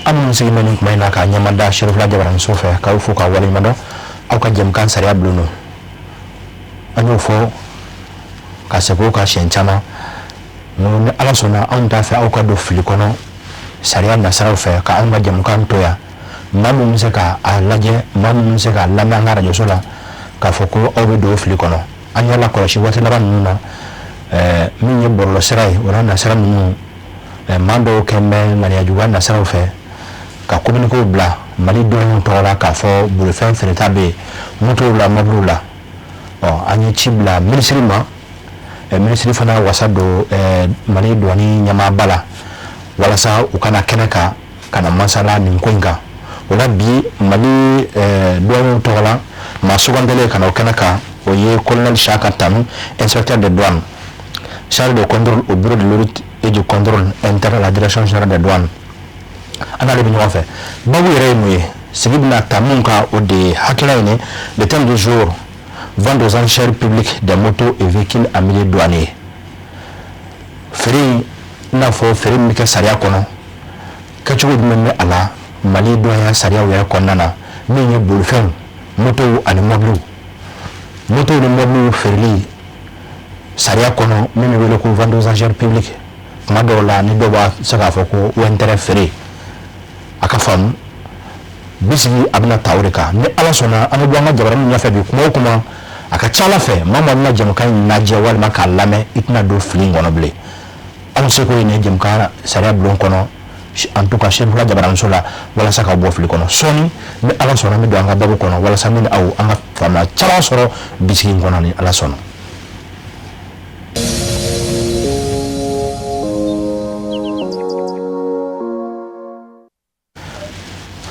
An minnu sigilen bɛ nin kuma in na k'a ɲɛmada Serifula Jabaraninso fɛ, k'aw fo k'aw waleɲuman dɔn aw ka jɛmukan sariya bulon don. An y'o fɔ ka segin o kan siɲɛ caman, ni Ala sɔnna, anw t'a fɛ aw ka don fili kɔnɔ sariya nasiraw fɛ ka anw ka jɛmukan to yan. Maa min bɛ se k'a lajɛ, maa min bɛ se k'a lamɛn an ka arajoso la, k'a fɔ ko aw bɛ don fili kɔnɔ. An y'a lakɔlɔsi waati laban ninnu na, min ye bɔlɔlɔsira ye, o n'a nasira ninnu, maa dɔw kɛn bɛ ŋaniya juguya nasiraw fɛ ka communiquéw bila Mali douaniers tɔgɔ la k'a fɔ bolifɛn feereta bɛ yen, motow la, mobiliw la. Ɔ, an ye ci bila minisiri ma, minisiri fana wasa don Mali douane ɲɛmaaba la walasa u kana kɛnɛ kan ka na masala nin ko in kan. O la bi, Mali douaniers tɔgɔ la, maa sugandilen ka na o kɛnɛ kan, o ye colonel Siaka Tanu, inspecteur de douane chargé de contrôle au bureau de l'audit et du contrôle interne à la direction générale des douanes. An n'ale bɛ ɲɔgɔn fɛ. Babu yɛrɛ ye mun ye? Sigi bɛna ta mun kan, o de ye hakilina ye. Le thème du jour: vente aux enchères publiques des motos et véhicules en milieu douanier. Feere in, i n'a fɔ feere min bɛ kɛ sariya kɔnɔ, kɛcogo jumɛn bɛ a la Mali douanier sariyaw yɛrɛ kɔnɔna na, min ye bolifɛnw, motow ani mɔbiliw, motow ni mɔbiliw feereli sariya kɔnɔ, min bɛ wele ko vente aux enchères publiques. Kuma dɔw la, ni dɔw b'a se k'a fɔ ko intérêt feere, a ka faamu bisigi a bɛna ta o de kan. Ni Ala sɔnna, an bɛ bɔ an ka jabaranin ɲɛfɛ bi. Kuma o kuma, a ka ca Ala fɛ, maa maa bɛna jɛmukan in lajɛ walima k'a lamɛn, i tɛna don fili in kɔnɔ bilen. Anw seko ye nin jɛmukan sariya bulon kɔnɔ, en tout cas Serifula Jabaraninso la, walasa ka bɔ fili kɔnɔ. Sɔɔni, ni Ala sɔnna, an bɛ don an ka babu kɔnɔ walasa min aw an ka faamuya caman sɔrɔ bisigi in kɔnɔ, ni Ala sɔnna.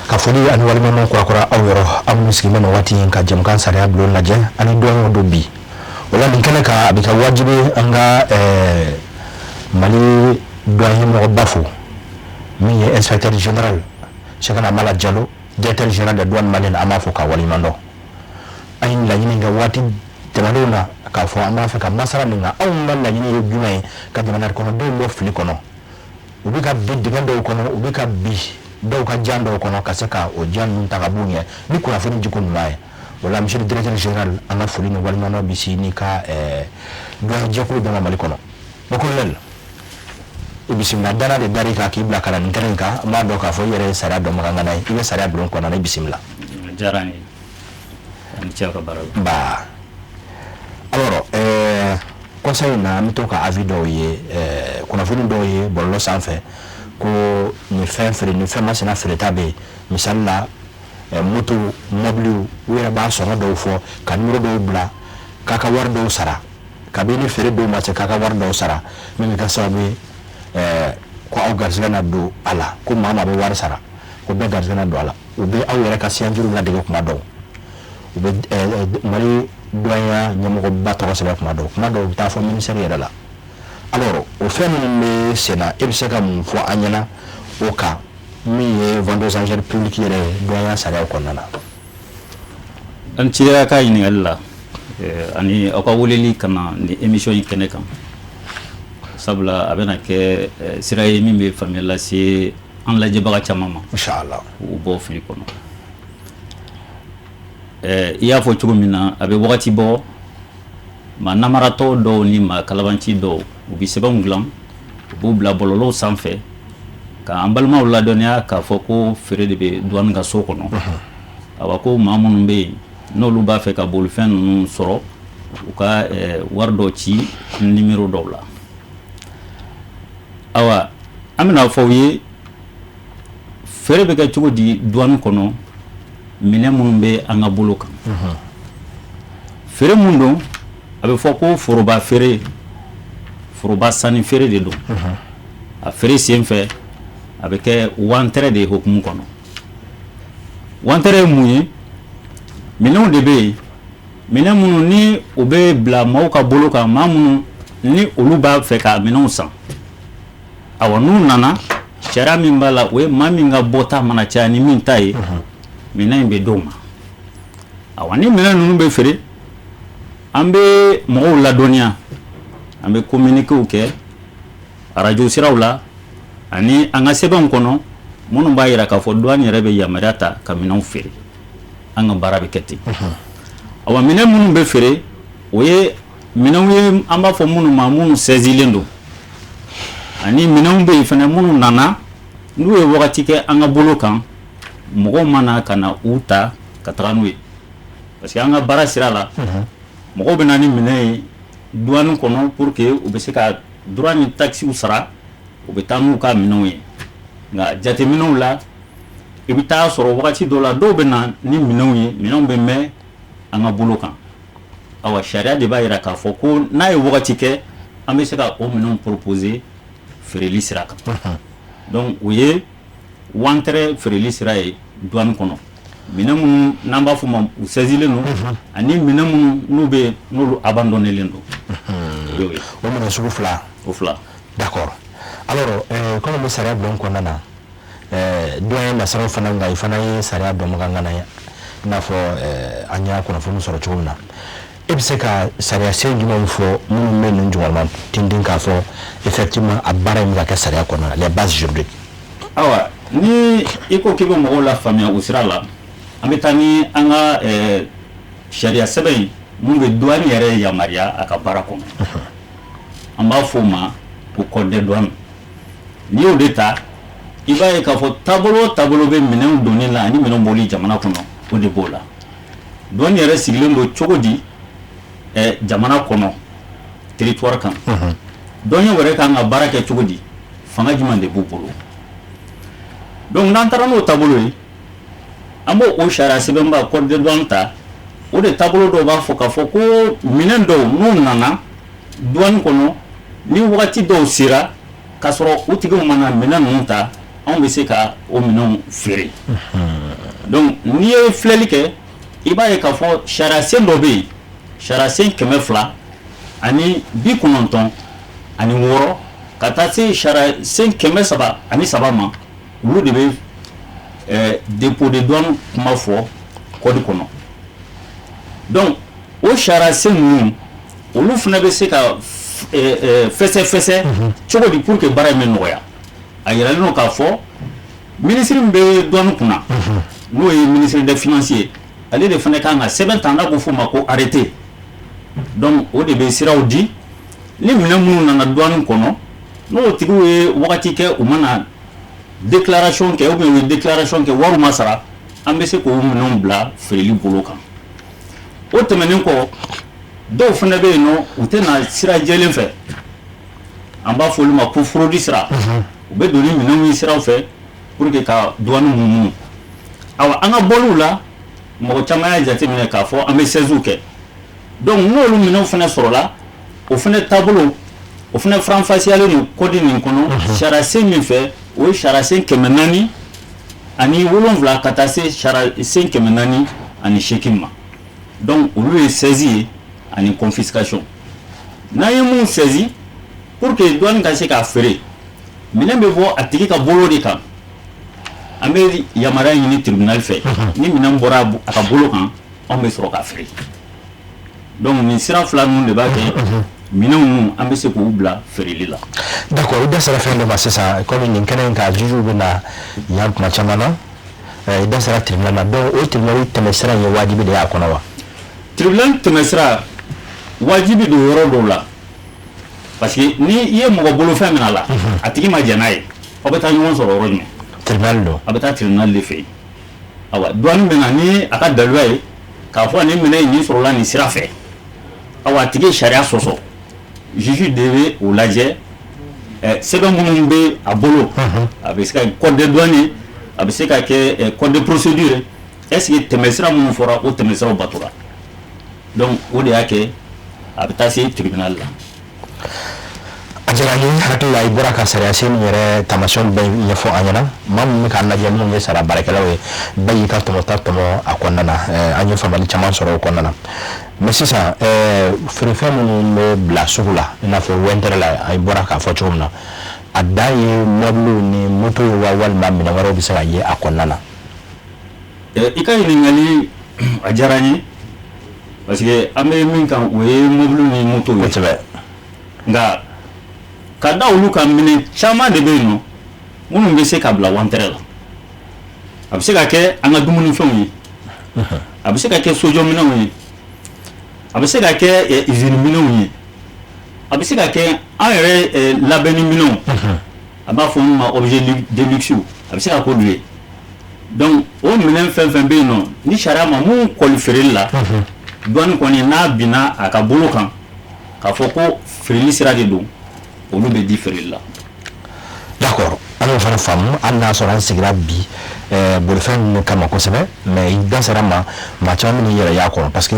Ka foli ani waleɲuman kurakura aw yɔrɔ, aw minnu sigilen bɛ nin waati in ka jɛmukan sariya bulon lajɛ ani dɔnniyaw don bi. O la, nin kɛnɛ kan, a bɛ kɛ wajibi an ka Mali douanier mɔgɔba fo, min ye inspecteur général Cheikhna Mala Diallo, directeur général des douanes maliennes. An b'a fɔ k'a waleɲuman dɔn. An ye laɲini kɛ waati tɛmɛnenw na k'a fɔ an b'a fɛ ka masala nin kan. Anw ka laɲini ye jumɛn ye? Ka jamana kɔnɔdenw bɔ fili kɔnɔ. U bɛ ka bin dingɛ dɔw kɔnɔ, u bɛ ka bin dɔw ka jan dɔw kɔnɔ, ka se ka o jan ninnu ta ka b'u ɲɛ ni kunnafoni jiko ɲuman ye. O la, monsieur le directeur général, an ka foli ni waleɲumandɔn bɛ se n'i ka douane jɛkulu bɛɛ ma Mali kɔnɔ. Mon colonel, i bisimila. Danaya de dar'i kan k'i bila ka na nin kɛnɛ in kan. N b'a dɔn k'a fɔ i yɛrɛ ye sariya dɔnbaga ŋana ye, i bɛ sariya bulon kɔnɔna na. I bisimila. A diyara n ye, a ni ce aw ka baara la. Ba alors, conseil in na, an bɛ to ka avis dɔw ye, kunnafoni dɔw ye bɔlɔlɔ sanfɛ ko nin fɛn feere, nin fɛn masina feereta bɛ yen. Misali la, moto, mɔbiliw, u yɛrɛ b'a sɔngɔ dɔw fɔ ka numéro dɔw bila k'a ka wari dɔw sara kabini feere dɔw ma se, k'a ka wari dɔw sara, min bɛ kɛ sababu ye ko aw garisɛgɛ na don a la, ko maa maa bɛ wari sara, ko bɛɛ garisɛgɛ na don a la. U bɛ aw yɛrɛ ka signature ladege kuma dɔw, u bɛ Mali douanier ɲɛmɔgɔba tɔgɔ sɛbɛn kuma dɔw, kuma dɔw u bɛ taa fɔ ministère yɛrɛ la. Alors, o fɛn minnu bɛ sen na, e bɛ se ka mun fɔ an ɲɛna o kan, min ye vente aux enchères publiques yɛrɛ ye douanier sariyaw kɔnɔna na? An ci ka ɲininkali la ani aw ka weleli ka na ni émission in kɛnɛ kan, sabula a bɛna kɛ sira ye min bɛ faamuya lase an lajɛbaga caman ma. Inshallah. U bɔ fili kɔnɔ. I y'a fɔ cogo min na, a bɛ wagati bɔ, maa namaratɔ dɔw ni maa kalabanci dɔw, u bɛ sɛbɛnw dilan, u b'u bila bɔlɔlɔw sanfɛ k'an balimaw ladɔnniya k'a fɔ ko feere de bɛ douane ka so kɔnɔ. Awa, ko maa minnu bɛ yen, n'olu b'a fɛ ka bolifɛn ninnu sɔrɔ, u ka wari dɔ ci numéro dɔw la. Awa, an bɛna fɔ aw ye feere bɛ kɛ cogo di douane kɔnɔ, minɛn minnu bɛ an ka bolo kan. Feere mun don, a bɛ fɔ ko foroba feere, foroba sanni feere de don. A feere sen fɛ, a bɛ kɛ wantɛrɛ de hukumu kɔnɔ. Wantɛrɛ ye mun ye? Minɛnw de bɛ yen, minɛn minnu ni u bɛ bila maaw ka bolo kan, maa minnu ni olu b'a fɛ ka minɛnw san. Awa, n'u nana, sariya min b'a la, o ye maa min ka bɔta mana caya ni min ta ye, minɛn in bɛ d'o ma. Awa, ni minɛn ninnu bɛ feere, an bɛ mɔgɔw ladɔnniya, an bɛ communiquéw kɛ arajo siraw la ani an ka sɛbɛnw kɔnɔ. Minnu b'a jira k'a fɔ douane yɛrɛ bɛ yamaruya ta ka minɛnw feere, an ka baara bɛ kɛ ten. Awa, minɛn minnu bɛ feere, o ye minɛnw ye an b'a fɔ minnu ma minnu saisilen don, ani minɛnw bɛ yen fana minnu nana n'u ye wagati kɛ an ka bolo kan, mɔgɔw ma na ka na u ta ka taga n'u ye, parce que an ka baara sira la, mɔgɔw bɛ na ni minɛn ye douane kɔnɔ pour que u bɛ se ka droit ni taxes sara, u bɛ taa n'u ka minɛnw ye. Nka jateminɛw la, i bɛ taa sɔrɔ wagati dɔw la, dɔw bɛ na ni minɛnw ye, minɛnw bɛ mɛn an ka bolo kan. Awa, sariya de b'a jira k'a fɔ ko n'a ye wagati kɛ, an bɛ se ka o minɛnw proposer feereli sira kan. Donc o ye wantɛrɛ feereli sira ye douane kɔnɔ, minɛn minnu n'an b'a fɔ ma u saisilen don, ani minɛn minnu n'u bɛ n'olu abandonnelen don. O minɛn sugu fila. O fila. D'accord. Alors, comme bɛ sariya bulon kɔnɔna na, douane nasiraw fana, nka i fana ye sariya dɔnbaga ŋana ye, i n'a fɔ an y'a kunnafoni sɔrɔ cogo min na, e bɛ se ka sariya sen jumɛnw fɔ minnu bɛ nin jukɔrɔma tintin k'a fɔ effectivement a baara in bɛ ka kɛ sariya kɔnɔna na, les bases juridiques? Awa, ni i ko k'i bɛ mɔgɔw la faamuya o sira la, an bɛ taa ni an ka sariya sɛbɛn in mun bɛ douane yɛrɛ yamaruya a ka baara kɔnɔ. An b'a fɔ o ma ko code des douanes. N'i y'o de ta, i b'a ye k'a fɔ taabolo o taabolo bɛ minɛnw donni la ani minɛnw bɔli jamana kɔnɔ, o de b'o la. Douane yɛrɛ sigilen don cogo di jamana kɔnɔ, territoire kan? Douane yɛrɛ kan ka baara kɛ cogo di? Fanga jumɛn de b'u bolo? Donc n'an taara n'o taabolo ye, an b'o o sariya sɛbɛnba code des douanes ta. O de taabolo dɔw b'a fɔ k'a fɔ ko minɛn dɔw n'u nana douane kɔnɔ, ni wagati dɔw sera k'a sɔrɔ u tigiw ma na minɛn ninnu ta, anw bɛ se ka o minɛnw feere. Donc n'i ye filɛli kɛ, i b'a ye k'a fɔ sariya sen dɔ bɛ yen, sariya sen 296 ka taa se sariya sen 303 ma, olu de bɛ dépôt de douane kuma fɔ code kɔnɔ. Donc o sariya sen ninnu, olu fana bɛ se ka fɛsɛ-fɛsɛ cogo di pour que baara in bɛ nɔgɔya? A yiralen don k'a fɔ ministre min bɛ douane kunna, n'o ye ministre des Finances ye, ale de fana kan ka sɛbɛn ta n'a bɛ f'o ma ko arrêté. Donc o de bɛ siraw di ni minɛn minnu nana douane kɔnɔ, n'o tigiw ye wagati kɛ u ma na déclaration kɛ, ou bien u ye déclaration kɛ, wariw ma sara, an bɛ se k'o minɛnw bila feereli bolo kan. O tɛmɛnen kɔ, dɔw fana bɛ yen nɔ, u tɛ na sira jɛlen fɛ, an b'a fɔ olu ma ko fraude sira. U bɛ don ni minɛnw ye siraw fɛ pour que ka douane munumunu. Awa, an ka bɔliw la, mɔgɔ caman y'a jateminɛ k'a fɔ an bɛ saisiw kɛ. Donc n'olu minɛnw fana sɔrɔla, o fana taabolo, o fana faranfasiyalen don code nin kɔnɔ, sariya sen min fɛ, o ye sariya sen 407 ka taa se sariya sen 408 ma. Donc olu ye saisie ye ani confiscation. N'an ye mun saisi, pour que douane ka se k'a feere, minɛn bɛ bɔ a tigi ka bolo de kan. An bɛ yamaruya ɲini tribunal fɛ. Ni minɛn bɔra a ka bolo kan, anw bɛ sɔrɔ k'a feere. Donc nin sira fila ninnu de b'a kɛ minɛnw an bɛ se k'u bila feereli la. D'accord. I da sera fɛn dɔ ma sisan, komi nin kɛnɛ in kan, jugew bɛ na yan tuma caman na, i da sera tribunal ma. Donc o tribunal tɛmɛsira in ye wajibi de y'a kɔnɔ wa? Tribunal tɛmɛsira wajibi don yɔrɔ dɔw la, parce que ni i ye mɔgɔ bolofɛn minɛ a la, a tigi ma jɛn n'a ye, aw bɛ taa ɲɔgɔn sɔrɔ yɔrɔ jumɛn? Tribunal don. A bɛ taa tribunal de fɛ yen. Awa, douane bɛ na ni a ka daluya ye k'a fɔ nin minɛn in nin sɔrɔla nin sira fɛ. Awa, a tigi ye sariya sɔsɔ, juge de bɛ o lajɛ. Sɛbɛn minnu bɛ a bolo, a bɛ se ka code de douane ye, a bɛ se ka kɛ code de procédure, est ce que tɛmɛsira minnu fɔra, o tɛmɛsiraw batora? Donc o de y'a kɛ a bɛ taa se tribunal la. A diyara n ye. Hakili la, i bɔra ka sariya sen yɛrɛ taamasiyɛnw bɛɛ ɲɛfɔ an ɲɛna. Maa min bɛ k'an lajɛ, minnu ye sara baarakɛlaw ye, bɛɛ y'i ka tɔmɔta tɔmɔ a kɔnɔna na. An ye faamuyali caman sɔrɔ o kɔnɔna na. Mais sisan, feerefɛn minnu bɛ bila sugu la, i n'a fɔ wɛntɛrɛ la, a bɔra k'a fɔ cogo min na, a dan ye mɔbiliw ni moto ye wa, walima minɛn wɛrɛw bɛ se ka ye a kɔnɔna na? I ka ɲininkali a diyara n ye, parce que an bɛ min kan, o ye mɔbiliw ni moto ye. Nka ka da olu kan, minɛn caman de bɛ yen nɔ minnu bɛ se ka bila wantɛrɛ la. A bɛ se ka kɛ an ka dumunifɛnw ye, a bɛ se ka kɛ sojɔminɛnw ye, a bɛ se ka kɛ usine minɛnw ye, a bɛ se ka kɛ an yɛrɛ labɛnni minɛnw, a b'a fɔ min ma objet de luxe, a bɛ se ka k'olu ye. Donc o minɛn fɛn fɛn bɛ yen nɔ ni sariya ma mun kɔli feereli la, douane kɔni n'a binna a ka bolo kan k'a fɔ ko feereli sira de don, olu bɛ di feereli la. D'accord, an y'o fana faamu. Hali n'a sɔrɔ an sigira bi bolifɛn ninnu kama kosɛbɛ, mais i da sera ma, maa caman bɛ n'i yɛrɛ y'a kɔnɔ, parce que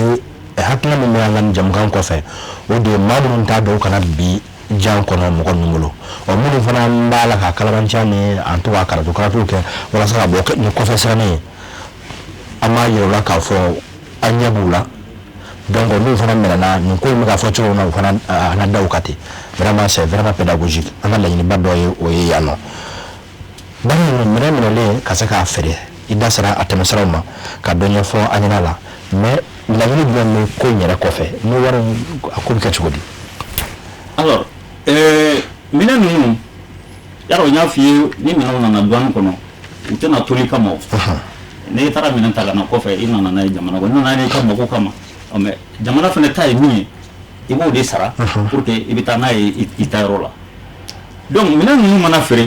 hakilina min bɛ an ka nin jamukan kɔfɛ, o de ye maa minnu t'a dɔn, u kana bi jan kɔnɔ mɔgɔ ninnu bolo. Ɔ, minnu fana b'a la ka kalabanciya ni an to ka karatu karatuw kɛ walasa ka bɔ ni kɔfɛ sirannen ye, an b'a yira u la k'a fɔ an ɲɛ b'u la. Donc n'u fana minɛna nin ko in bɛ ka fɔ cogo min na, u fana a na da u kan ten. Vraiment, c'est vraiment pédagogique. An ka laɲiniba dɔ ye o ye yan nɔ. Baara ninnu, minɛn minɛlen ka se k'a feere, i da sera a tɛmɛsiraw ma ka dɔ ɲɛfɔ an ɲɛna la, mais laɲini jumɛn bɛ ko in yɛrɛ kɔfɛ? Ni wari, a ko bɛ kɛ cogo di? Alors, minɛn ninnu, yarɔ n y'a f'i ye, ni minɛnw nana douane kɔnɔ, u tɛna toli kama. O n'i taara minɛn ta ka na kɔfɛ, i nana n'a ye jamana kɔnɔ, i nana n'i ka mago kama. Ɔ, mais jamana fana ta ye min ye, i b'o de sara pour que i bɛ taa n'a ye i ta yɔrɔ la. Donc minɛn ninnu mana feere,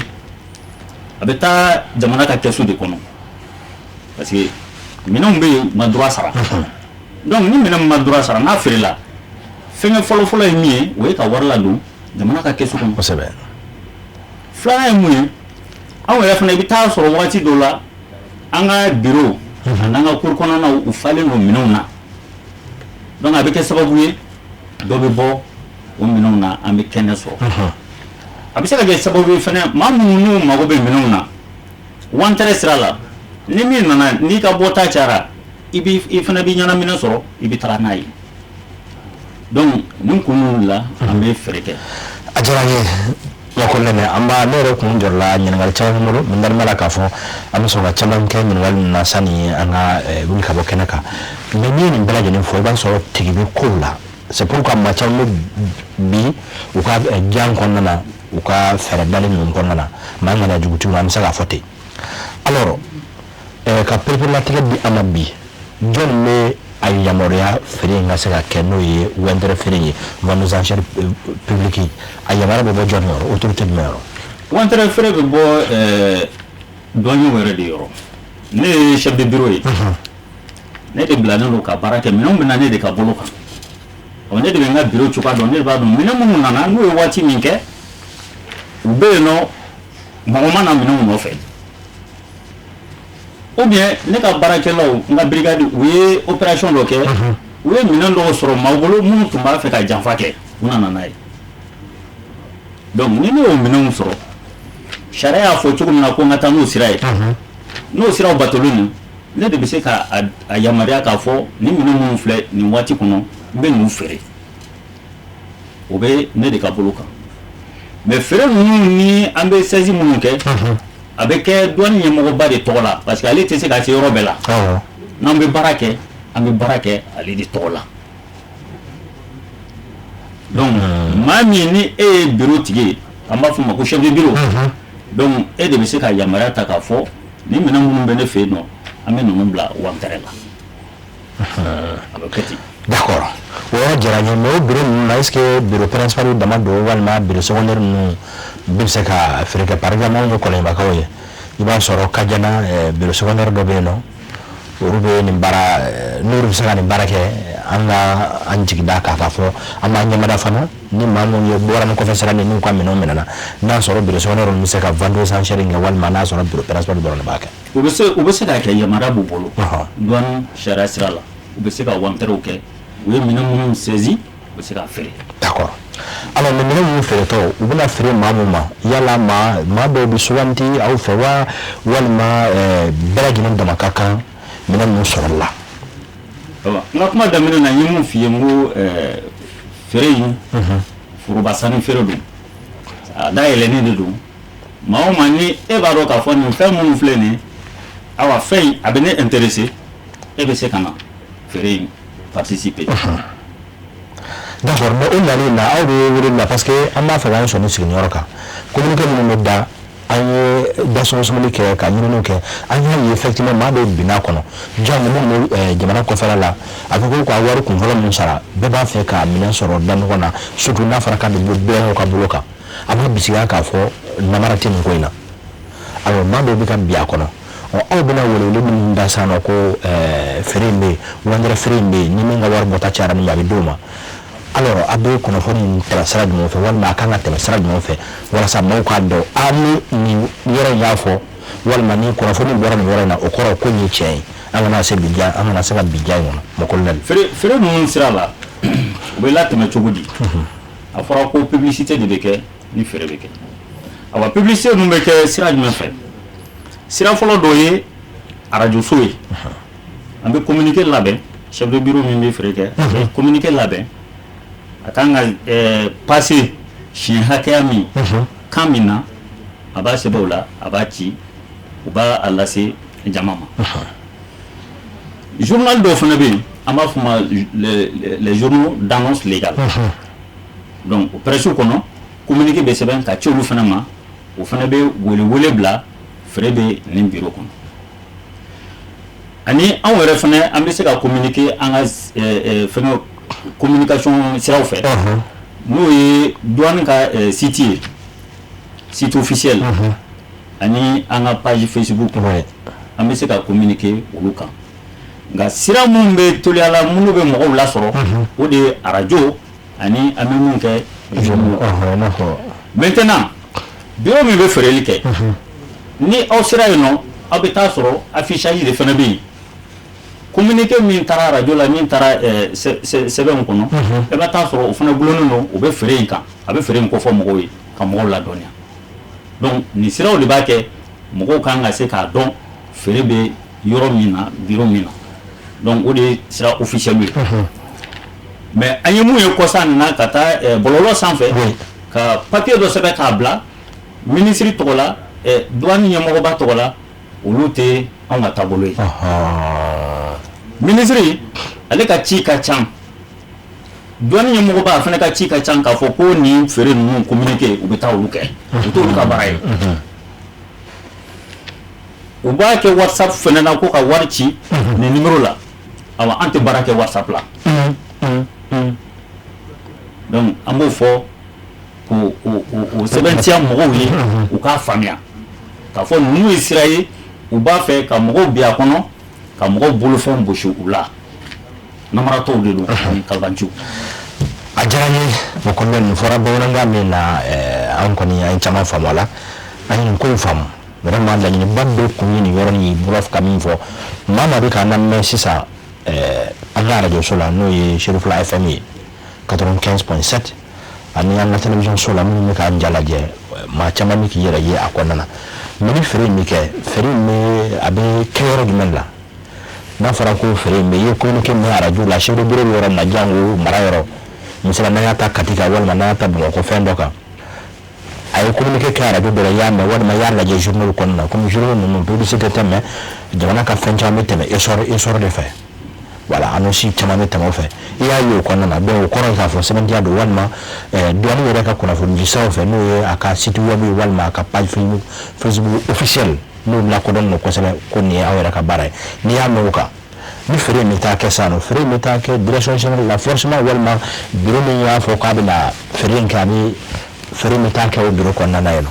a bɛ taa jamana ka kɛsu de kɔnɔ, parce que minɛnw bɛ yen, u ma droit sara. Donc ni minɛn min ma droit sara, n'a feerela, fɛnkɛ fɔlɔ-fɔlɔ ye min ye, o ye ka wari ladon jamana ka kɛsu kɔnɔ. Filanan ye mun ye? Anw yɛrɛ fana, i bɛ taa sɔrɔ waati dɔw la, an ka bureau ani an ka cour kɔnɔnaw, u falen don minɛnw na. Donc a bɛ kɛ sababu ye, dɔ bɛ bɔ o minɛnw na, an bɛ kɛnɛ sɔrɔ. A bɛ se ka kɛ sababu ye fana, maa minnu n'u mago bɛ minɛnw na wantɛrɛ sira la, ni min nana n'i ka bɔta cayara, i b'i i fana b'i ɲɛnaminɛ sɔrɔ, i bɛ taga n'a ye. Donc nin kun ninnu la, an bɛ feere kɛ. A diyara n ye, Makolɛnɛ. An b'a, ne yɛrɛ kun jɔrɔla, ɲininkali caman bolo n dalen b'a la k'a fɔ an bɛ sɔn ka caman kɛ ɲininkali ninnu na sani an ka wuli ka bɔ kɛnɛ kan. Mais n'i ye nin bɛɛ lajɛlen fɔ, i b'a sɔrɔ tigi bɛ kow la. C'est pourquoi maa caman bɛ bi u ka jan kɔnɔna na, u ka fɛɛrɛ dalen ninnu kɔnɔna na, maa ŋaniya jugutigiw, an bɛ se k'a fɔ ten. Alors, ka pereperelatigɛ di an ma bi, jɔn bɛ a yamaruya feere in ka se ka kɛ, n'o ye wɛntɛrɛ feere ye, vente aux enchères publiques? A yamaruya bɛ bɔ jɔn yɔrɔ, autorité jumɛn yɔrɔ? Wantɛrɛ feere bɛ bɔ douanier yɛrɛ de yɔrɔ. Ne ye chef de bureau ye, ne de bilalen don ka baara kɛ. Minɛnw bɛ na ne de ka bolo kan. Ɔ, ne de bɛ n ka bureau cogoya dɔn, ne de b'a dɔn minɛn minnu nana, n'u ye waati min kɛ u bɛ yen nɔ, mɔgɔ ma na minɛnw nɔfɛ, ou bien ne ka baarakɛlaw, n ka brigade, u ye opération dɔ kɛ, u ye minɛn dɔw sɔrɔ maaw bolo minnu tun b'a fɛ ka janfa kɛ, u nana n'a ye. Donc ni ne y'o minɛnw sɔrɔ, sariya y'a fɔ cogo min na ko n ka taa n'o sira ye, n'o siraw batolen don, ne de bɛ se ka a yamaruya k'a fɔ nin minɛn minnu filɛ nin waati kɔnɔ, n bɛ ninnu feere. O bɛ ne de ka bolo kan. Mais feere ninnu ni an bɛ saisie minnu kɛ, a bɛ kɛ douane ɲɛmɔgɔba de tɔgɔ la, parce que ale tɛ se ka se yɔrɔ bɛɛ la. N'an bɛ baara kɛ, an bɛ baara kɛ ale de tɔgɔ la. Donc maa min ni e ye bureau tigi ye, an b'a fɔ o ma ko chef de bureau, donc e de bɛ se ka yamaruya ta k'a fɔ nin minɛn minnu bɛ ne fɛ yen nɔ, an bɛ ninnu bila wantɛrɛ la. A bɛ kɛ ten. D'accord, o yɔrɔ diyara n ye. Mais o bureau ninnu na, est ce que bureau principal dama don, walima bureau secondaire ninnu bɛɛ bɛ se ka feere kɛ? Par exemple, anw ye Kɔlɔnjɛbakaw ye, i b'a sɔrɔ Kajana, bureau secondaire dɔ bɛ yen nɔ, olu bɛ nin baara, n'olu bɛ se ka nin baara kɛ, an ka an jigi da kan k'a fɔ an b'an ɲɛmada fana ni maa minnu ye bɔra ni kɔfɛ sira ni n'u ka minɛnw minɛna, n'a sɔrɔ bureau secondaire ninnu bɛ se ka vente aux enchères kɛ, walima n'a sɔrɔ bureau principal dɔrɔn de b'a kɛ. U bɛ se k'a kɛ, yamaruya b'u bolo douane sariya sira la, u bɛ se ka wantɛrɛw kɛ. U ye minɛn minnu saisi, u bɛ se k'a feere. D'accord. Alors, mais minɛn minnu feeretɔ, u bɛna feere maa mun ma, yala maa dɔw bɛ suganti aw fɛ wa, walima bɛɛ lajɛlen dama ka kan minɛn ninnu sɔrɔli la? N ka kuma daminɛ na, n ye mun f'i ye? N ko feere in, foroba sanni feere don, a dayɛlɛnnen de don. Maa o maa ni e b'a dɔn k'a fɔ nin fɛn minnu filɛ nin ye, awa, fɛn in a bɛ ne intéressé, e bɛ se ka na feere in participer. D'accord, mais o nali na, aw bɛ wele bila, parce que an b'a fɛ k'an sɔnni sigi nin yɔrɔ kan, communiqué minnu bɛ da An ye dasɔsɔli kɛ ka ɲininiw kɛ, an y'a ye effectivement maa dɔw binna kɔnɔ, jango minnu bɛ jamana kɔfɛla la. A ko ka wari kunfɔlɔ min sara, bɛɛ b'a fɛ k'a minɛn sɔrɔ da ɲɔgɔn na, surtout n'a fɔra k'a bɛ bɔ bɛɛ ka bolo kan. A b'a bisigiya k'a fɔ namara tɛ nin ko in na. Alors maa dɔw bɛ ka bin a kɔnɔ. Ɔ, aw bɛna welewele min da sisan nɔ ko feere in bɛ yen, wandɛrɛ feere in bɛ yen, ni min ka wari bɔta cayara min ye, a bɛ d'o ma. Alors a bɛ kunnafoni in tɛmɛ sira jumɛn fɛ, walima a kan ka tɛmɛ sira jumɛn fɛ, walasa maaw k'a dɔn a ni nin yɔrɔ in y'a fɔ, walima ni kunnafoni bɔra nin yɔrɔ in na, o kɔrɔ ko nin ye tiɲɛ ye? An kana se bi ja, an kana se ka bi ja in kɔnɔ, mon colonel. Feere ninnu sira la, u bɛ latɛmɛ cogo di? A fɔra ko publicité de bɛ kɛ ni feere bɛ kɛ. Awa, publicité ninnu bɛ kɛ sira jumɛn fɛ? Sira fɔlɔ dɔ ye arajoso ye. An bɛ communiqué labɛn. Chef de bureau min bɛ feere kɛ, a bɛ communiqué labɛn, a kan ka passer siɲɛ hakɛya min, kan min na, a b'a sɛbɛn o la, a b'a ci, u b'a a lase jama ma. Journal dɔw fana bɛ yen, an b'a fɔ ma les journaux d'annonce légale. Donc o presse kɔnɔ, communiqué bɛ sɛbɛn ka ci olu fana ma. O fana bɛ wele bila feere bɛ nin bureau kɔnɔ. Ani anw yɛrɛ fana, an bɛ se ka communiquer an ka fɛngɛ communication siraw fɛ, n'o ye douane ka site ye, site officiel, ani an ka page Facebook. An bɛ se ka communiquer olu kan. Nka sira minnu bɛ teliya la, minnu bɛ mɔgɔw lasɔrɔ, o de ye arajo ani an bɛ mun kɛ journaux. Maintenant, bureau min bɛ feereli kɛ, ni aw sera yen nɔ, aw bɛ taa sɔrɔ affichage de fana bɛ yen. Communiqué min taara arajo la, min taara sɛbɛnw kɔnɔ, i bɛ taa sɔrɔ o fana gulonnen don, o bɛ feere in kan, a bɛ feere in kofɔ mɔgɔw ye, ka mɔgɔw ladɔnniya. Donc nin siraw de b'a kɛ mɔgɔw kan ka se k'a dɔn feere bɛ yɔrɔ min na, bureau min na. Donc o de ye sira officiel ye. Mais an ye mun ye kɔsa nin na, ka taa bɔlɔlɔ sanfɛ, ka papier dɔ sɛbɛn k'a bila minisiri tɔgɔ la, douane ɲɛmɔgɔba tɔgɔ la, olu tɛ anw ka taabolo ye. Minisiri, ale ka ci ka ca, douane ɲɛmɔgɔba, a fana ka ci ka ca. K'a fɔ ko nin feere ninnu communiqué, u bɛ taa olu kɛ, u t'olu ka baara ye. U b'a kɛ WhatsApp fana na ko ka wari ci nin numéro la. Awa, an tɛ baara kɛ WhatsApp la. Donc an b'o fɔ k'o o sɛbɛntiya mɔgɔw ye, u k'a faamuya k'a fɔ ninnu ye sira ye, u b'a fɛ ka mɔgɔw bin a kɔnɔ, ka mɔgɔw bolofɛn gosi u la. Namaratɔw de don ani kalabanciw. A diyara n ye, o kɔnɔna nin fɔra bamanankan min na, an kɔni an ye caman faamu a la, an ye nin ko in faamu vraiment. Laɲiniba dɔ kun ye nin yɔrɔnin ye, bɔra ka min fɔ. Maa maa bɛ k'an lamɛn sisan an ka arajoso la, n'o ye Cherifla FM ye 95.7, ani an ka télévision so la, minnu bɛ k'an ja lajɛ, maa caman bɛ k'i yɛrɛ ye a kɔnɔna na. Mais ni feere in bɛ kɛ, feere in bɛ, a bɛ kɛ yɔrɔ jumɛn la? N'a fɔra ko feere in bɛ, i ye communiqué mɛn arajo la, chef de bureau bɛ yɔrɔ min na, jango mara yɔrɔ, misali n'an y'a ta Kati kan, walima n'an y'a ta Bamakɔ fɛn dɔ kan, a ye communiqué kɛ arajo dɔ la, i y'a mɛn, walima i y'a lajɛ journal kɔnɔna na. Komi journal ninnu publicité tɛ, mɛ jamana ka fɛn caman bɛ tɛmɛ essor de fɛ, voilà, annonce caman bɛ tɛmɛ o fɛ, i y'a ye o kɔnɔna na. Donc o kɔrɔ ye k'a fɔ sɛbɛntiya don, walima douane yɛrɛ ka kunnafoni di siraw fɛ, n'o ye a ka site web ye, walima a ka page Facebook officielle, n'o lakodɔnnen don kosɛbɛ ko nin ye aw yɛrɛ ka baara ye. N'i y'a mɛn o kan, ni feere in bɛ taa kɛ sisan nɔ, feere in bɛ taa kɛ direction générale la forcément, walima bureau min y'a fɔ k'a bɛna feere in kɛ, a bɛ feere in bɛ taa kɛ o bureau kɔnɔna na yen nɔ?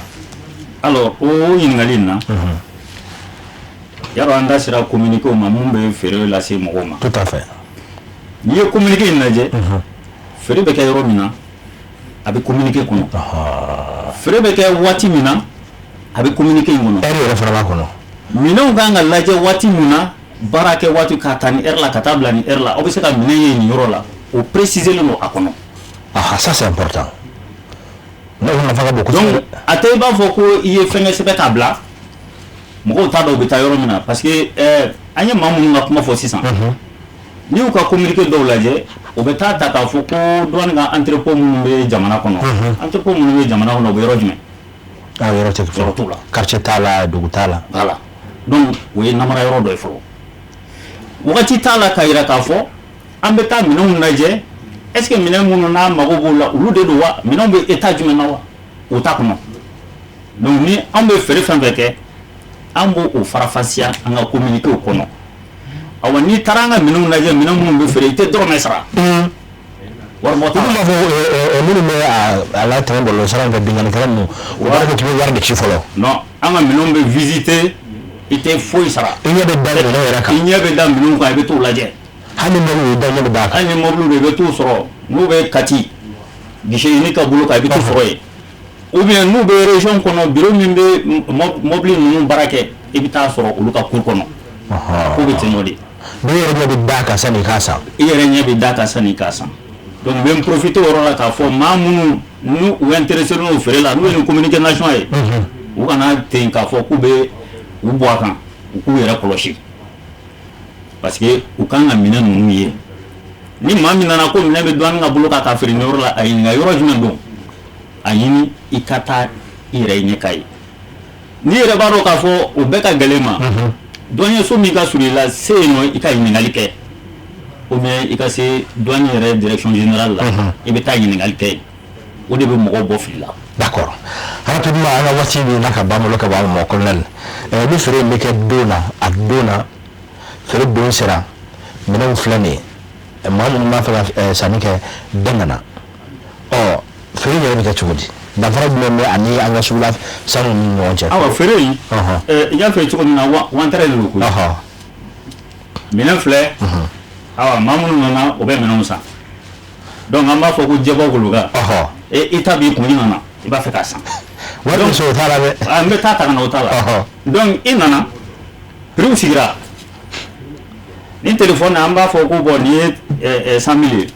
Alors, o ɲininkali in na, yarɔ, an da sera communiqué ma mun bɛ feere lase mɔgɔw ma. Tout à fait. N'i ye communiqué in lajɛ, feere bɛ kɛ yɔrɔ min na, a bɛ communiqué kɔnɔ. Feere bɛ kɛ waati min na, a bɛ communiqué in kɔnɔ. Heure yɛrɛ fana b'a kɔnɔ. Minɛnw kan ka lajɛ waati min na, baara kɛ waati, k'a ta ni heure la ka taa bila ni heure la, aw bɛ se ka minɛn ye nin yɔrɔ la, o préciser len don a kɔnɔ. Ah, ça c'est important, n'o nafa ka bon kosɛbɛ. Donc a tɛ i b'a fɔ ko i ye fɛnkɛ sɛbɛn k'a bila, mɔgɔw t'a dɔn u bɛ taa yɔrɔ min na, parce que an ye maa minnu ka kuma fɔ sisan, n'i y'u ka communiqué dɔw lajɛ, o bɛ taa ta k'a fɔ ko douane ka entrepôt minnu bɛ jamana kɔnɔ, entrepôt minnu bɛ jamana kɔnɔ, u bɛ yɔrɔ jumɛn? Ah, yɔrɔ tɛ fɔ. Yɔrɔ t'o la. Quartier t'a la, dugu t'a la. Voilà, donc o ye namara yɔrɔ dɔ ye fɔlɔ. Wagati t'a la k'a yira k'a fɔ an bɛ taa minɛnw lajɛ, est ce que minɛn minnu n'a mago b'o la, olu de don wa? Minɛnw bɛ état jumɛn na wa? O t'a kɔnɔ. Donc ni anw bɛ feere fɛn fɛn kɛ, an b'o o faranfasiya an ka communiqué kɔnɔ. Awa, n'i taara an ka minɛnw lajɛ, minɛn minnu bɛ feere, i tɛ dɔrɔmɛ sara. Wari bɔ t'a la. Olu b'a fɔ minnu bɛ a la tɛmɛ bɔlɔlɔ sira fɛ, binkannikɛla ninnu, u b'a fɔ k'i bɛ wari de ci fɔlɔ. Non, an ka minɛnw bɛ visiter, i tɛ foyi sara. I ɲɛ bɛ da minɛnw yɛrɛ kan. I ɲɛ bɛ da minɛnw kan, i bɛ t'u lajɛ. Hali ni mobili da, ɲɛ bɛ d'a kan. Hali ni mobili don, i bɛ t'u sɔrɔ n'u bɛ Kati guichet unique ka bolo kan, i bɛ t'u sɔrɔ yen, ou bien n'u bɛ région kɔnɔ, bureau min bɛ mobili ninnu baara kɛ, i bɛ taa sɔrɔ olu ka cour kɔnɔ. Ko bɛ ten nɔ de. I yɛrɛ ɲɛ bɛ d'a kan sanni i k'a san. I yɛrɛ ɲɛ bɛ d'a kan sanni i k'a san. Donc n bɛ n profiter o yɔrɔ la k'a fɔ maa minnu n'u u intéressé n'o feere la, n'u ye nin communication ye, u kana ten k'a fɔ k'u bɛ u bɔ a kan, u k'u yɛrɛ kɔlɔsi, parce que u kan ka minɛn ninnu ye. Ni maa min nana ko minɛn bɛ douane ka bolo kan k'a feere nin yɔrɔ la, a ɲininka yɔrɔ jumɛn don, a ɲini i ka taa i yɛrɛ ɲɛ k'a ye. N'i yɛrɛ b'a dɔn k'a fɔ o bɛɛ ka gɛlɛn ma, douanier so min ka surun i la, se yen nɔ, i ka ɲininkali kɛ, ou bien i ka se douane yɛrɛ direction générale la, i bɛ taa ɲininkali kɛ yen. O de bɛ mɔgɔw bɔ fili la. D'accord. Rapidement, an ka waati bɛ n'a ka ban bolo ka ban ma, colonel, ni feere in bɛ kɛ don na, a don na feere don sera, minɛnw filɛ nin ye, maa minnu b'a fɛ ka sanni kɛ, bɛɛ nana, ɔ feere yɛrɛ bɛ kɛ cogo di? Danfara jumɛn bɛ ani an ka sugula sanu ni ɲɔgɔn cɛ? Awa, feere in, i y'a fɔ cogo min na, wantɛrɛ de don koyi. Minɛn filɛ, awa, maa minnu nana, o bɛ minɛnw san. Donc an b'a fɔ ko jɛbɔ goloka, i ta b'i kun, i nana, i b'a fɛ k'a san. Wari bɛ sɔrɔ o t'a la dɛ. N bɛ taa ta ka na, o t'a la. Donc i nana, prix sigira. Ni téléphone, an b'a fɔ ko bon, nin ye 100 000 ye.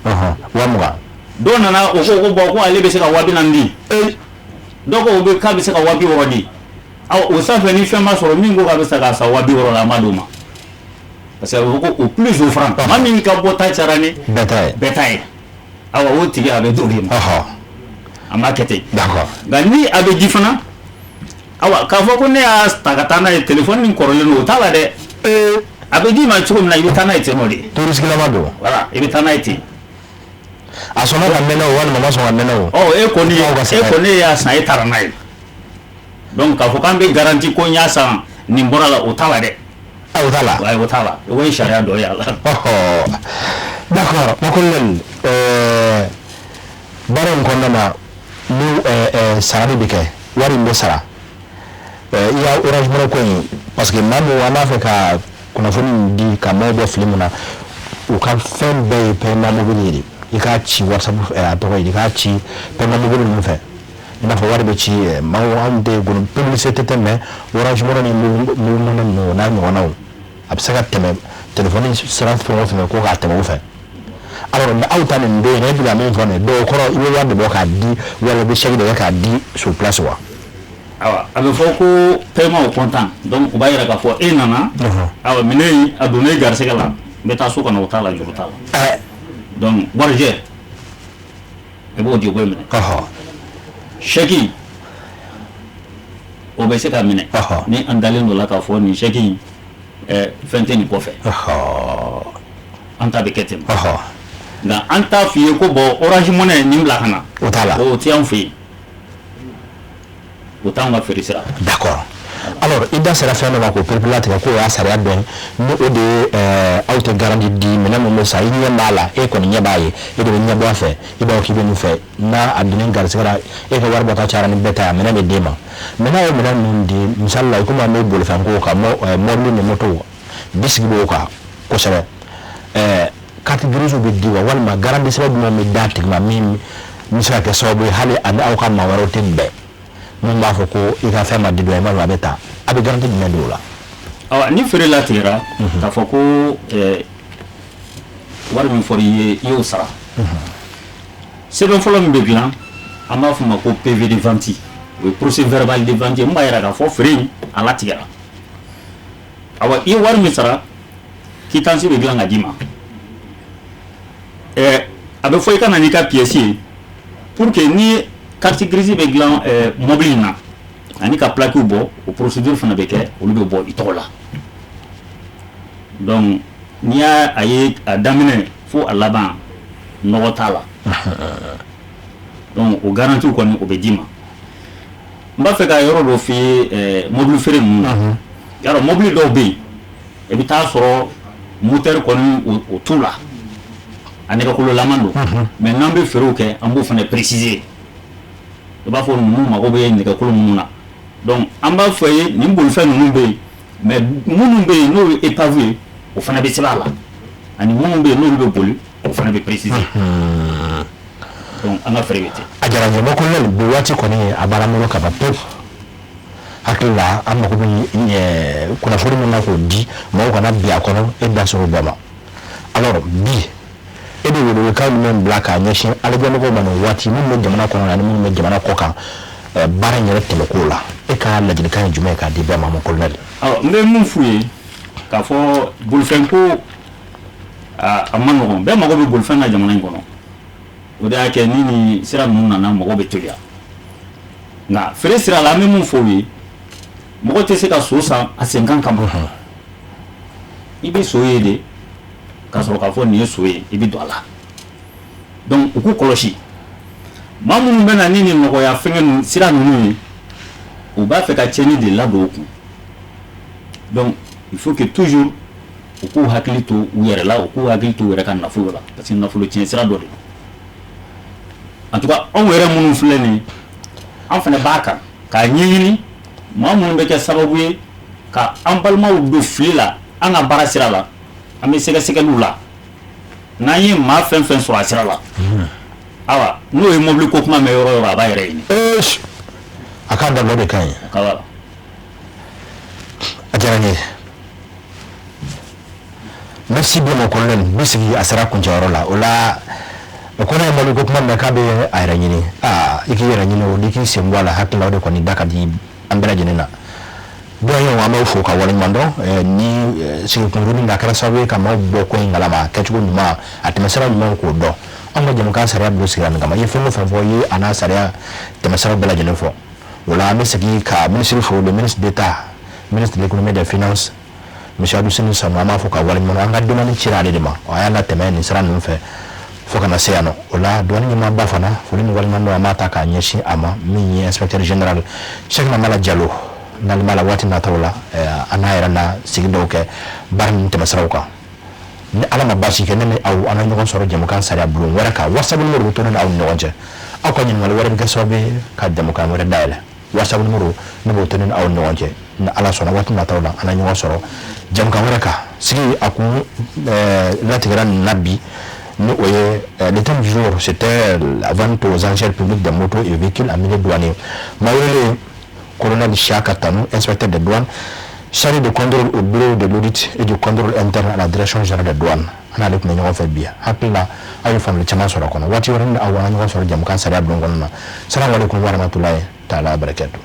20 000. Dɔw nana, o ko ko bon, ko ale bɛ se ka 40 000 di. Dɔw ko k'a bɛ se ka 60 000 di. Aw o sanfɛ, ni fɛn ma sɔrɔ, min ko k'a bɛ se k'a san 60 000 la, an b'a d'o ma, parce que a bɛ fɔ ko au plus offrant, maa min ka bɔta cayara ni bɛɛ ta ye. Bɛɛ ta ye. Awa, o tigi a bɛ d'o de ma. An b'a kɛ ten. Nka ni a bɛ di fana, awa, k'a fɔ ko ne y'a ta ka taa n'a ye, téléphone min kɔrɔlen don, o t'a la dɛ. A bɛ d'i ma cogo min na, i bɛ taa n'a ye ten nɔ de. Tourisikilama don. Voilà, i bɛ taa n'a ye ten. A sɔnna ka mɛnɛ o, walima a ma sɔn ka mɛnɛ o. Ɔ, e kɔni y'a san, e taara n'a ye. Donc k'a fɔ k'an bɛ garantie ko n y'a san, nin bɔra la, o t'a la dɛ. A, o t'a la. Ayi, o t'a la, o ye sariya dɔ ye a la. D'accord, mon colonel, baara in kɔnɔna na, ni sarali bɛ kɛ, wari in bɛ sara, i ka Orange Money ko in, parce que maa min an b'a fɛ ka kunnafoni di ka maaw bɔ fili min na, u ka fɛn bɛɛ ye paiement mobile ye de. I k'a ci WhatsApp, a tɔgɔ ye, i k'a ci paiement mobile ninnu fɛ, i n'a fɔ wari bɛ ci maaw, anw tɛ publicité tɛ, mais Orange Money ni Moov Money ninnu, o n'a ɲɔgɔnnaw, a bɛ se ka tɛmɛ téléphone sira fɛn o fɛn ko k'a tɛmɛ o fɛ. Alors, mais aw ta nin don in, e bɛ ka min fɔ nin dɔw kɔrɔ, i bɛ wari de bɔ k'a di, wala i bɛ chèque de kɛ k'a di sur place wa? Awa, a bɛ fɔ ko paiement au comptant. Donc o b'a yira k'a fɔ e nana, awa, minɛn in a donna e garisɛgɛ la, n bɛ taa so ka na, o t'a la, juru t'a la. Donc warijɛ, i b'o di, o bɛ minɛ. Chèque, o bɛ se ka minɛ ni an dalen dɔ la k'a fɔ nin chèque in, fɛn tɛ nin kɔfɛ. An ta bɛ kɛ ten. Nka an t'a f'i ye ko bon, Orange Money nin bila ka na. O t'a la. O tɛ anw fɛ yen, o t'anw ka feere sira. D'accord. Alors, i da sera fɛn dɔ ma k'o pereperelatigɛ, k'o y'a sariya dɔ ye, ni o de ye aw tɛ garantie di minɛn min bɛ san, i ɲɛ b'a la, e kɔni ɲɛ b'a ye, e de bɛ ɲɛ bɔ a fɛ, i b'a fɔ k'i bɛ nin fɛ, n'a a donna garisɛgɛ la, e ka wari bɔta cayara ni bɛɛ ta ye, a minɛn bɛ d'e ma. Mais n'a ye minɛn ninnu di, misali la, i komi an bɛ bolifɛn ko kan, mɔbili ni moto, bisigi b'o kan kosɛbɛ, carte grise bɛ di wa, walima garantie sɛbɛn jumɛn bɛ d'a tigi ma min bɛ se ka kɛ sababu ye, hali ani aw ka maa wɛrɛw tɛ bɛn, mun b'a fɔ ko i ka fɛn ma di dɔ ye, a bɛ taa, a bɛ garantie jumɛn di o la? Awa, ni feere latigɛra k'a fɔ ko wari min fɔra i ye, i y'o sara, sɛbɛn fɔlɔ min bɛ dilan, an b'a fɔ o ma ko PV de vente, o ye procès verbal de vente ye, mun b'a yira k'a fɔ feere in a latigɛra. Awa, i ye wari min sara, quittance bɛ dilan ka d'i ma. A bɛ fɔ i ka na n'i ka pièce ye pour que ni carte grise bɛ dilan mobili in na, ani ka plaque bɔ, o procédure fana bɛ kɛ, olu bɛ bɔ i tɔgɔ la. Donc n'i y'a a ye, a daminɛ fo a laban, nɔgɔ t'a la. Donc o garantie kɔni, o bɛ d'i ma. N b'a fɛ ka yɔrɔ dɔ f'i ye mobili feere ninnu na. Yarɔ, mobili dɔw bɛ yen, i bɛ taa sɔrɔ moteur kɔni, o t'u la, a nɛgɛkololaman don. Mais n'an bɛ feerew kɛ, an b'o fana préciser. I b'a fɔ ninnu mago bɛ nɛgɛkolo minnu na. Donc an b'a fɔ ye, nin bolifɛn ninnu bɛ yen, mais minnu bɛ yen n'o ye épave ye, o fana bɛ sɛbɛn a la, ani minnu bɛ yen n'olu bɛ boli, o fana bɛ préciser. Donc an ka feere bɛ ten. A diyara n ye, mon colonel. Bi waati kɔni, a b'an bolo ka ban pewu. Hakili la, an mako bɛ kunnafoni min na k'o di maaw kana bi a kɔnɔ, e da sɔrɔ o bɛɛ ma. Alors bi, e bɛ welewelekan jumɛn bila k'a ɲɛsin alajɛmɔgɔw ma nin waati, minnu bɛ jamana kɔnɔ ani minnu bɛ jamana kɔ kan, baara in yɛrɛ tɛmɛko la? E ka ladilikan ye jumɛn ye k'a di bɛɛ ma, mon colonel? Awɔ, n bɛ mun f'u ye k'a fɔ, bolifɛn ko a ma nɔgɔn. Bɛɛ mago bɛ bolifɛn na jamana in kɔnɔ. O de y'a kɛ ni nin sira ninnu nana, mɔgɔw bɛ teliya. Nka feere sira la, an bɛ mun fɔ u ye, mɔgɔ tɛ se ka so san a senkan kama. I bɛ so ye de ka sɔrɔ k'a fɔ nin ye so ye, i bɛ don a la. Donc u k'u kɔlɔsi, maa minnu bɛ na ni nin nɔgɔya fɛngɛ ninnu sira ninnu ye, u b'a fɛ ka tiɲɛni de ladon u kun. Donc il faut que toujours u k'u hakili to u yɛrɛ la, u k'u hakili to u yɛrɛ ka nafolo la, parce que nafolo tiɲɛ sira dɔ de don. En tout cas, anw yɛrɛ minnu filɛ nin ye, an fana b'a kan k'a ɲɛɲini, maa minnu bɛ kɛ sababu ye ka an balimaw don fili la an ka baara sira la, an bɛ sɛgɛsɛgɛliw la. N'an ye maa fɛn fɛn sɔrɔ a sira la, awa, n'o ye mobili ko kuma mɛn yɔrɔ o yɔrɔ, a b'a yɛrɛ ɲini. A k'a dabila, o de ka ɲi. Kaba. A diyara n ye, merci bien, mon colonel. Bi sigi a sera kuncɛyɔrɔ la. O la, o kɔnɔ ye mobili ko kuma mɛn k'a bɛ a yɛrɛ ɲini. Aa, i k'i yɛrɛ ɲini o, n'i k'i sen bɔ a la, hakili la, o de kɔni da ka di an bɛɛ lajɛlen na. Doyen, an b'aw fo ka waleɲuman dɔn. Ni sigi kunkurunin a kɛra sababu ye ka maaw bɔ ko in kalama, a kɛcogo ɲuman, a tɛmɛsira ɲuman, k'o dɔn. Anw ka jamukan sariya bulon sigira nin kama. I ye fɛn o fɛn fɔ, i ye a n'a sariya tɛmɛsira bɛɛ lajɛlen fɔ. O la, an bɛ segin ka minisiri fo, le ministre d'État, ministre de l'Économie et des Finances, monsieur Alhousseini Sanou. An b'a fɔ ka waleɲuman dɔn. An ka demande cira ale de ma, a y'a latɛmɛ nin sira ninnu fɛ fo ka na se yan nɔ. O la, douane ɲɛmaaba fana, foli ni waleɲuman dɔn, an b'a ta k'a ɲɛsin a ma, min ye inspecteur général Cheick Namala Diallo. N'ale b'a la, waati nataw la, an n'a yɛrɛ na sigi dɔw kɛ baara ninnu tɛmɛsiraw kan. Ni Ala ma baasi kɛ, ne ni aw, an ka ɲɔgɔn sɔrɔ jamukan sariya bulon wɛrɛ kan. WhatsApp numéro bɛ to ne ni aw ni ɲɔgɔn cɛ. Aw ka ɲininkali wɛrɛ bɛ kɛ sababu ye ka jamukan wɛrɛ dayɛlɛ. WhatsApp numéro, ne b'o to ne ni aw ni ɲɔgɔn cɛ. Ni Ala sɔnna, waati nataw la, an na ɲɔgɔn sɔrɔ jamukan wɛrɛ kan. Sigi a kun latigɛra nin na bi, ni o ye le thème du jour, c'était la vente aux enchères publiques des motos et véhicules en milieu douanier. Maa welelen, colonel Siaka Tanou, inspecteur des douanes, chargé de contrôle au bureau de l'audit et du contrôle interne à la Direction générale des douanes. An n'ale tun bɛ ɲɔgɔn fɛ bi. Hakili la, aw ye faamuyali caman sɔrɔ a kɔnɔ. Waati wɛrɛ, ni aw, an ka ɲɔgɔn sɔrɔ jamukan sariya bulon kɔnɔ na. Salamu aleykum warahmatulahi taala barakatu.